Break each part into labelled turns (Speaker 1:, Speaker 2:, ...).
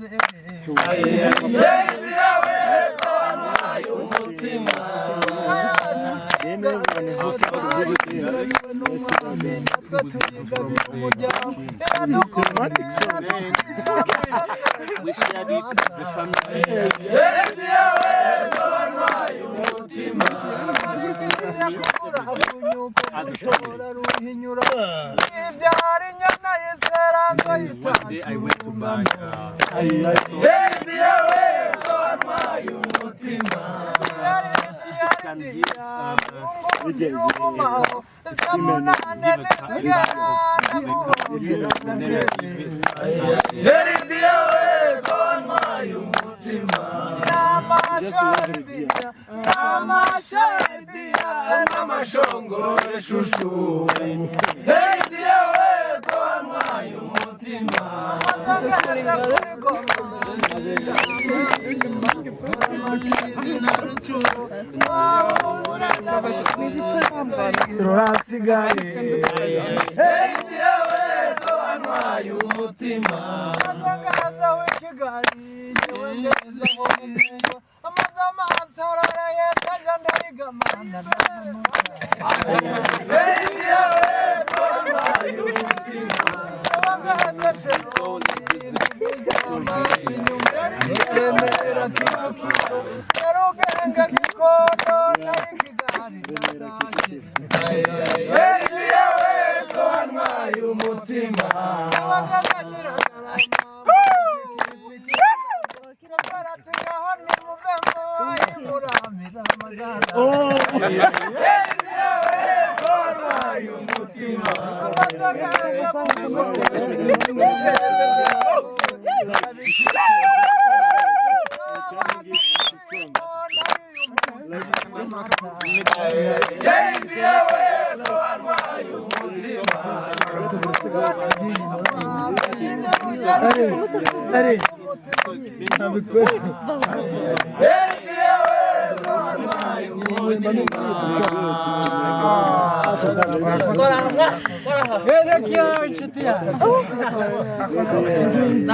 Speaker 1: It's a romantic song.
Speaker 2: We shared it as a family. As a family. One day I went to buy can give give a bag of a cup and then I give it.
Speaker 1: Just to have it here.
Speaker 2: So like this story.
Speaker 1: Remera Kicukiro. Turning it into song. Like it's just
Speaker 2: So it's been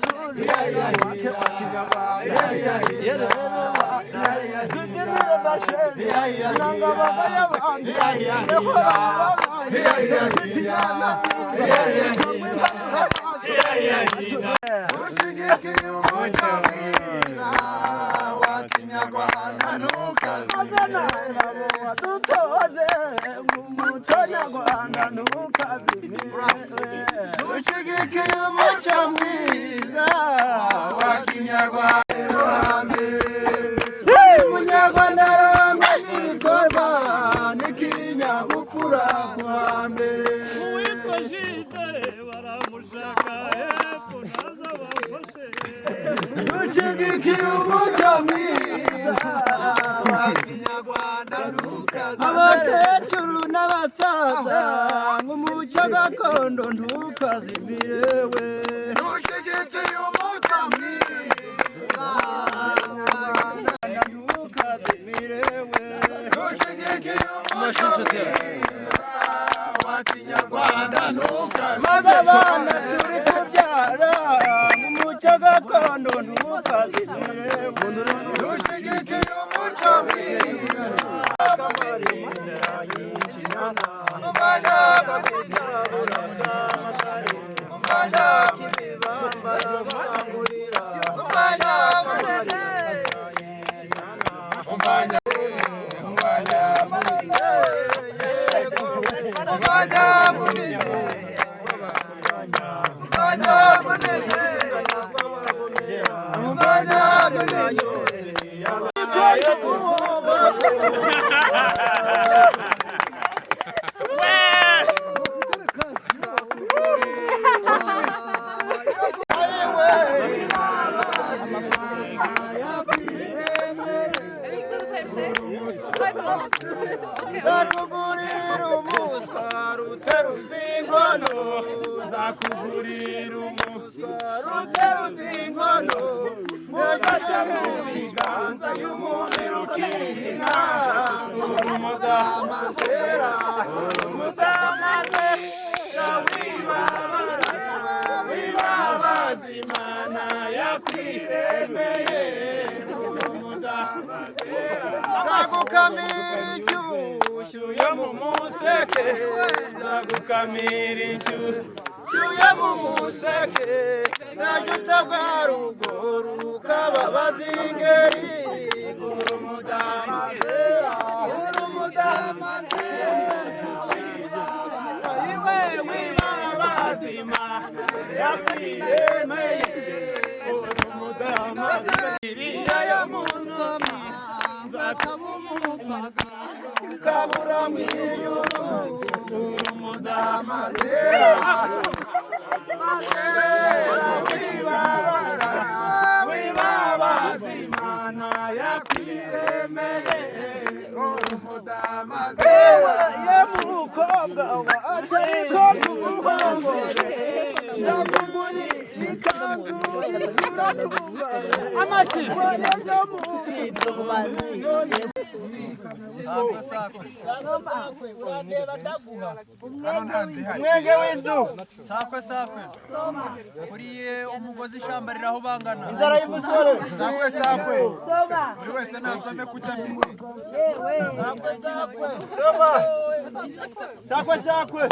Speaker 2: so
Speaker 1: Ushigikiye umuco mwiza wa Kinyarwanda ntukazimire.
Speaker 3: Dutoze mu muco nyarwanda ntukazimire.
Speaker 1: Ushigikiye umuco mwiza wa Kinyarwanda hambere. Umunyarwanda arangwa n'ibikorwa n'ikinyabupfura ku hambere.
Speaker 4: Uwitwa Jide baramushaka hepfo naza bafashe.
Speaker 1: Ushigikiye umuco mwiza wa Kinyarwanda ntukazimire.
Speaker 3: Abakecuru n'abasaza, nk'umuco gakondo ntukazimire we.
Speaker 1: Ushigikiye umuco mwiza
Speaker 3: Ntukazimire we.
Speaker 1: Ushigikiye umuco mwiza wa Kinyarwanda ntukazimire.
Speaker 3: Maze abana turi kubyara mu muco gakondo ntukazimire we.
Speaker 1: Ushigikiye umuco mwiza umwana munini, umwana munini, umwana munini, umwana umwana munini, umwana munini, umwana munini, umwana munini.
Speaker 3: Nzakugurira umuswa ruteruza inkono, nzakugurira umuswa ruteruza inkono, mufashe mu biganza y'umubiri ukihina. Urumudamasera, urumudamasera, wibabara wibabaza Imana yakwiremeye. Urumudamasera. Nzagukamira inshyushyu yo mu museke, nzagukamira inshyushyu yo mu museke, najya utabwara ubwo rukababaza ingeri. Urumudamasera, urumudamasera,
Speaker 4: Iwe wibabaza Imana yakwiremeye. Urumudamasera
Speaker 3: yo mu nsoma kabura mu ijuru.
Speaker 4: Urumudamasera wibabaza Imana yakwiremeye.
Speaker 3: Ye mukobwa wa atariko ntuhongore, nzakugurira ikanzu y'isura amashyi yo mu.
Speaker 1: Sakwe sakwe. Hano nta nzu ihari.
Speaker 3: Umwenge w'inzu.
Speaker 1: Sakwe sakwe. Kuriye umugozi ishyamba rirahubangana.
Speaker 3: Inzara y'umusore.
Speaker 1: Sakwe sakwe. Buri wese nasome ku cyo afite.
Speaker 3: Soma. Sakwe sakwe.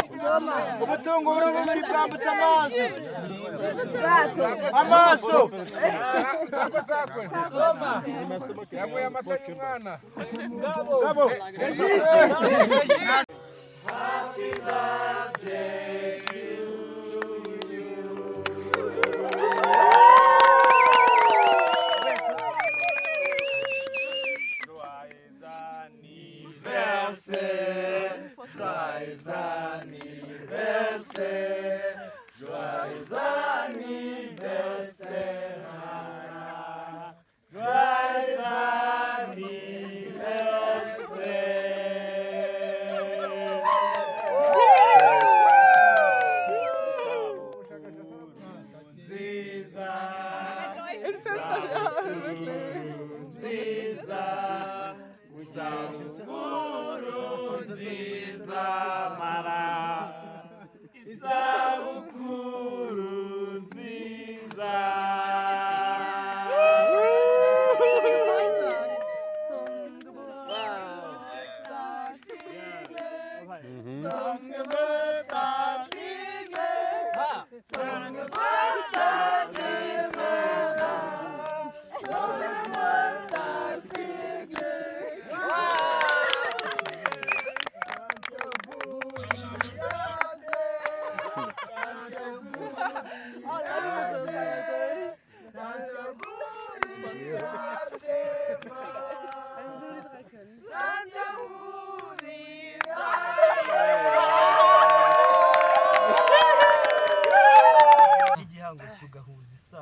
Speaker 3: Ubutunguru bubiri bwambutse amazi. Amaso.
Speaker 5: Sakwe sakwe. Yanyweye amata y'umwana.
Speaker 3: Gabo.
Speaker 4: Joyeux anniversaire, joyeux anniversaire, joyeux anniversaire, Nana. Joyeux anniversaire. Nziza, nziza, isabukuru nziza mara, isabukuru nziza.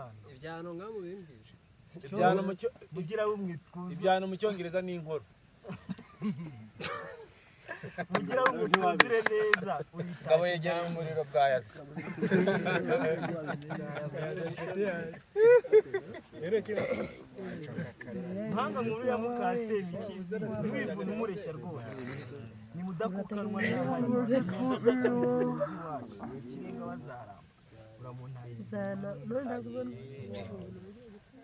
Speaker 1: gitondo.
Speaker 6: Ibyano nga mubimbwije.
Speaker 4: Ibyano mu cyo
Speaker 1: Mugira bumwe twuzuye.
Speaker 4: Ibyano mu cyongereza ni inkoro.
Speaker 1: Mugira bumwe twuzure neza.
Speaker 5: Ngabo yegereye umuriro bwayase.
Speaker 1: Mpanga nkuru ya Mukasemikizi ntiwivune umureshya rwose. Ni mudakukanwa n'ahari iwacu ikirenga bazaramba uramuntaye.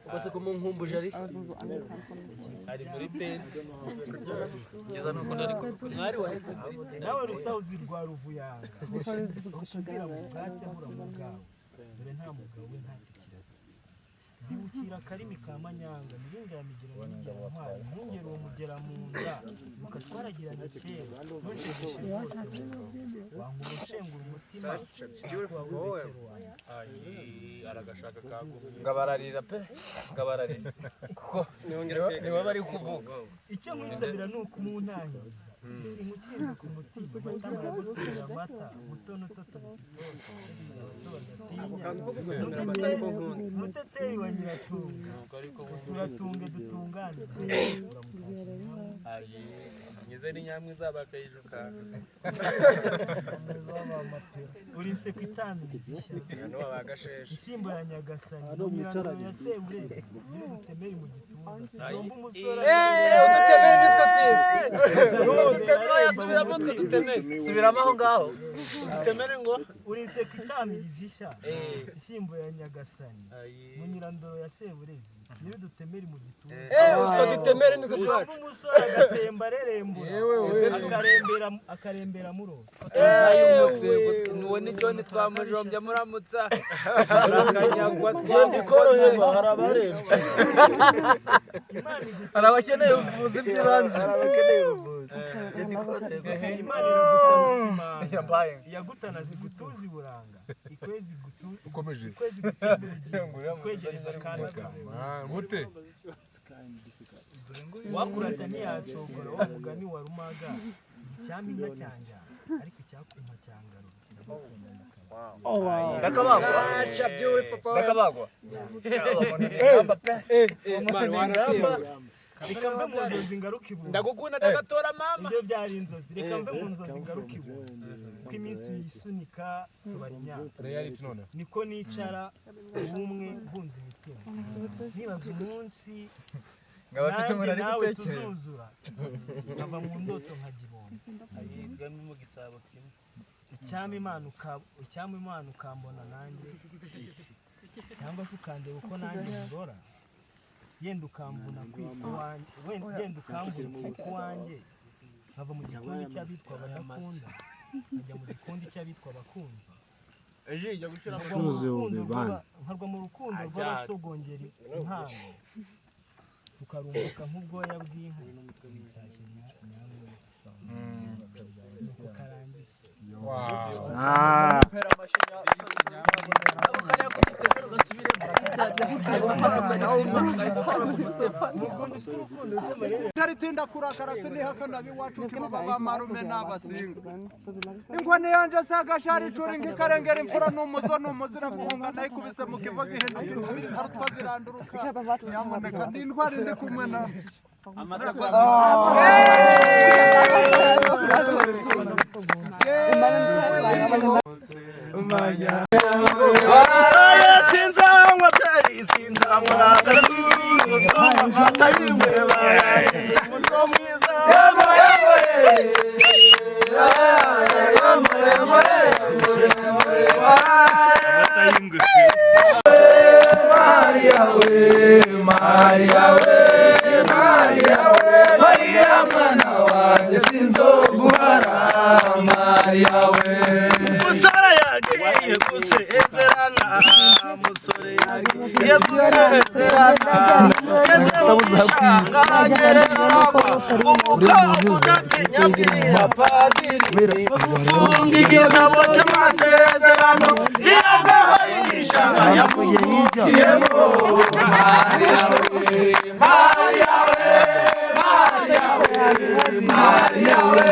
Speaker 6: Ubwo se ko munkumbuje ari
Speaker 4: Ari muri tente.
Speaker 6: Kiza nuko ndari mwari waheze muri
Speaker 1: Nawe rusahuzi rwa Ruvuyanga usubira mu bwatsi abura mu bwawe dore nta mugabo we nta kirazira. Zibukira akarimi ka manyanga miringa ya migera na migera ntwari ntungere uwo mugera mu nda nuka twaragiranye kera ntunshegeshe rwose wankura ushengura umutima wawe wanjye.
Speaker 4: Aragashaka kagumye.
Speaker 5: Ngabararira pe. Ngabararira. Kuko niwe bari kuvuga.
Speaker 1: Icyo nkwisabira ni ukumuntangiriza sinkukirira ku mutima amatama aragutera amata mutono utotobetse itoto muteteri wa Nyiratunga turatunge dutungane
Speaker 4: Ayi, ngize ni nyamwe izabakayijuka.
Speaker 1: Uri inseko itamiriza ishya
Speaker 5: Hano babagasheshe.
Speaker 1: Ishyimbo ya Nyagasani Nyirandoro ya Seburezi nyir'udutemeri mu gituza tugomba umusore.
Speaker 6: Udutemeri nitwo twize. Subiramo utwo dutemeri.
Speaker 5: Subiramo aho ngaho.
Speaker 4: Udutemere ngo
Speaker 1: Uri inseko itamiriza ishya ishyimbo ya Nyagasani
Speaker 4: Ayi.
Speaker 1: mu Nyirandoro ya Seburezi nyir'udutemeri mu gituza
Speaker 6: Utwo dutemeri nitwo
Speaker 1: tugomba
Speaker 6: twacu.
Speaker 1: umusore agatemba arerembura akarembera akarembera murota.
Speaker 6: Nuwo ni John twamujombye muramutsa. Urakanyagwa.
Speaker 3: Genda ikoroherwa hari abarembye.
Speaker 1: Imana igutuze.
Speaker 6: Hari abakeneye ubuvuzi bw'ibanze.
Speaker 3: Hari abakeneye ubuvuzi. Genda ikoroherwa.
Speaker 1: Imana iragutarutsa imanga iyagutana zigutuza iburanga ikwezi gutu
Speaker 5: Ukomeje.
Speaker 1: ikwezi gutuza ubugingo ikwegereza akana kawe.
Speaker 5: Mute.
Speaker 1: Wakurata ntiyacogora wa mugani wa Rumaga icyampa inka cyanjyana ariko icyakumpa cyangarura ndagukunda mukaba.
Speaker 5: Ndakabagwa. Ndakabagwa.
Speaker 1: Reka mve mu nzozi ngaruke ibuntu.
Speaker 4: Ndagukunda ndagatora mama.
Speaker 1: Ibyo byari inzozi reka mve mu nzozi ngaruke ibuntu kuko iminsi uyisunika tubara imyaka.
Speaker 5: Reality none.
Speaker 1: Niko nicara ubumwe mpunze imitima nibaza umunsi
Speaker 5: Ngaba afite umuntu
Speaker 1: nanjye
Speaker 5: ari
Speaker 1: nawe
Speaker 5: gutekereza.
Speaker 1: tuzuzura nkava mu ndoto nkagibona.
Speaker 4: Ayigamo mu gisabo kimwe.
Speaker 1: Icyampa Imana icyampa Imana ukambona nanjye cyangwa se ukandeba uko nanjye ndora yenda ukambuna kwitwa uwanjye yenda ukambuna kwitwa uwanjye nkava mu gikundi cy'abitwa abadakunda nkajya mu gikundi cy'abitwa abakunzi.
Speaker 4: Eji jya gucura
Speaker 1: Nkarwa mu rukundo nkarwa mu rukundo rw'abasogongera impano tukarumbuka nk'ubwoya bw'inka bitashye nyamwe nuko karangiye.
Speaker 3: Ntaritinda kurakara sinihakana b'iwacu kibaba bamarume n'abasinga. Inkoni yanje sagashari icura inka ikarengera imfura n'umuzo n'umuzira guhunga nayikubise mu kiva gihinduka intabire ntarutwa ziranduruka. Nyamuneka ndi intwari ndi kumwe na
Speaker 1: Sinzanywa byari sinzanywa agasuzo amata y'ingweba umuco mwiza.
Speaker 4: Amata y'ingufi.
Speaker 1: Maria we, Maria we, Maria we, Maria mwana wanjye sinzoguhara Maria we. Musore yagiye gusezerana, musore yagiye gusezerana, ngeze mu gishanga ngereragwa, umukobwa udatinya abwira padiri, gufunga igitabo cy'amasezerano, yabwaho igishanga yavukiyemo. Maria we, Maria we, Maria we, Maria we,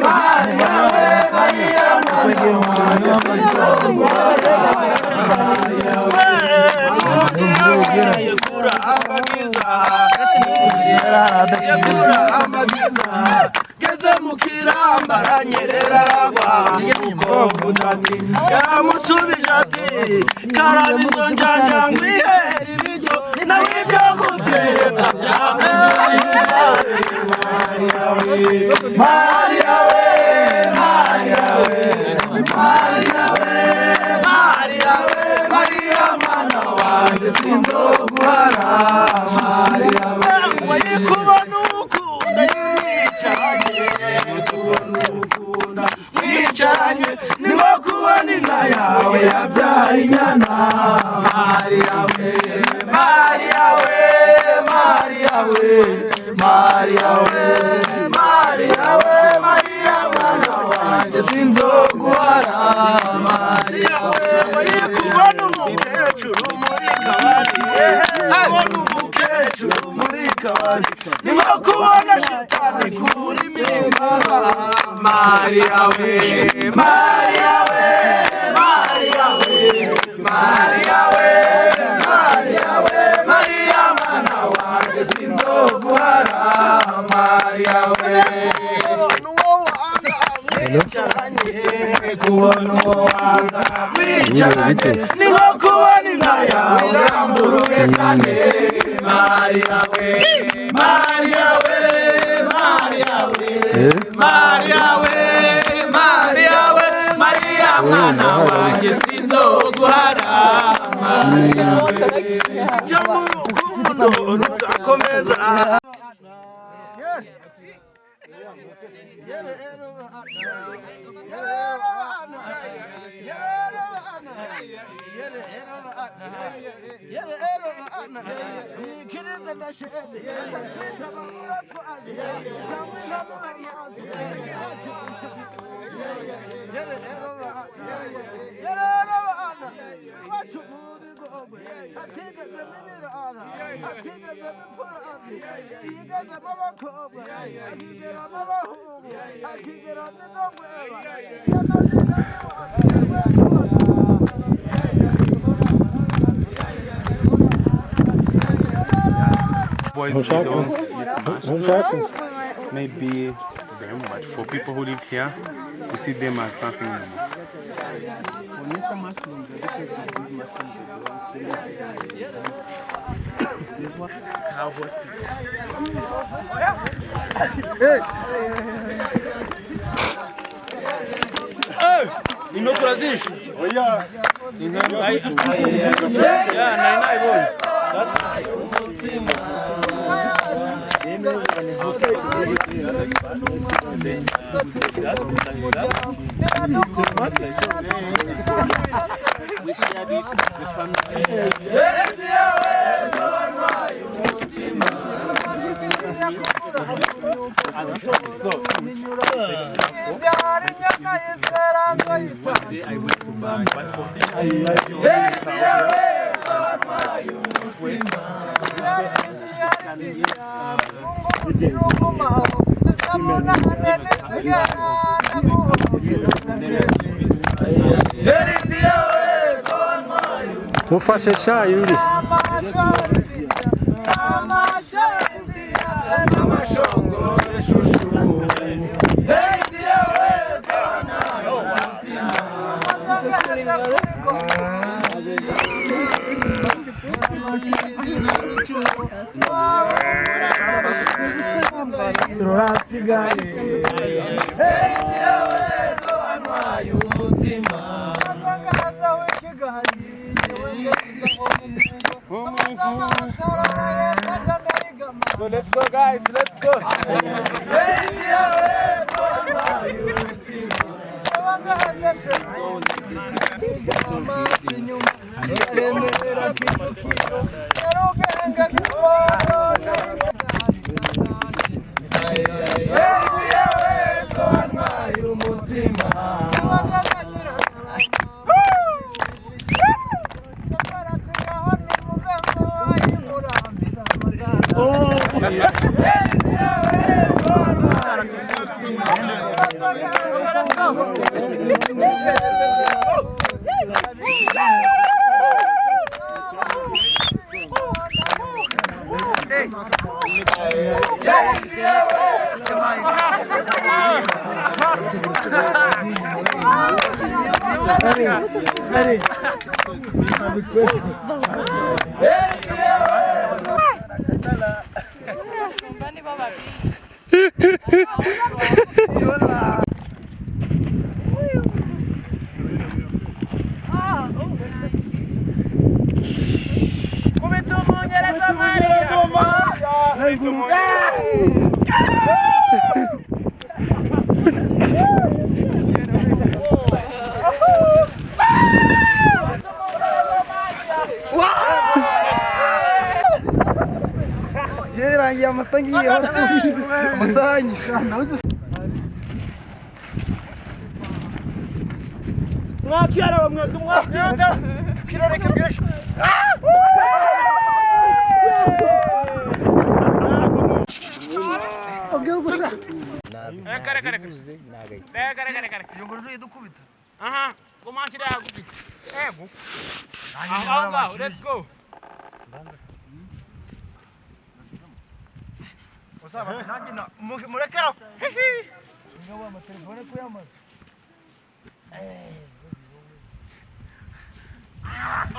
Speaker 1: Maria we, Maria mwana wanjye sinzoguhara Maria we.
Speaker 7: Butati yaramusubije ati karaba izo njanja ngwihere ibiryo nawe ibyo gutereta byakugize Maria we, Maria we, Maria we, Maria we, Maria mwana wanjye sinzoguhara Maria we. Kubona ukunda mwicaranye, kubona ukunda mwicaranye, ni nko kubona inka yawe yabyaye inyana. Maria we, Maria we, Maria we, Maria we, Maria we, Maria mwana wanjye sinzoguhara Maria we. Kubona umukecuru muri kabari, kubona umukecuru muri kabari, ni nko kubona shitani kuri mirima. Maria we, Maria we, Maria we, Maria we, Maria we, Maria mwana wanjye sinzoguhara Maria we. Kubona uwo wanga mwicaranye, ni nko kubona inka yawe iramburuye kane. Maria we, Maria we, Maria we, Maria we, Maria we, Maria mwana wanjye sinzoguhara Maria we. Cyangwa urukundo rugakomeza.
Speaker 8: Boys, they don't eat much. Maybe them, but for people who live here, we see them as something normal.
Speaker 4: Inokura zishe. Oya. Ya, nari nayibonye.
Speaker 6: We shared it with family.
Speaker 8: One day I went to buy one for
Speaker 9: Mufashe sha Yuri.
Speaker 4: So let's go guys, let's go.
Speaker 2: Yerangiye amasangiye amasaranyisha.
Speaker 4: Mwakyara mwese mwakyara.
Speaker 3: Tukirareke byinshi.
Speaker 4: Aha, kumachira hagufi. Ego. Aho, let's go.
Speaker 3: Uzaba nanjye na murekera.
Speaker 1: Ngabo amatelefone kuyamaze.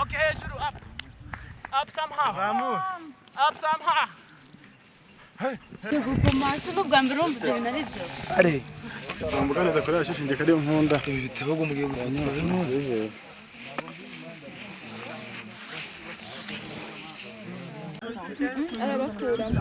Speaker 4: Okay, hejuru up. Up somehow.
Speaker 3: Zamur.
Speaker 4: Up somehow.
Speaker 10: Kumasha ubwa mbere urumva ibyo bintu ari byo.
Speaker 2: Are.
Speaker 8: Mbuganeza kuri ashishinge kari nkunda.
Speaker 2: Ibi bitabo mugiye gufunyura ntuzi.
Speaker 10: Arabakuramo.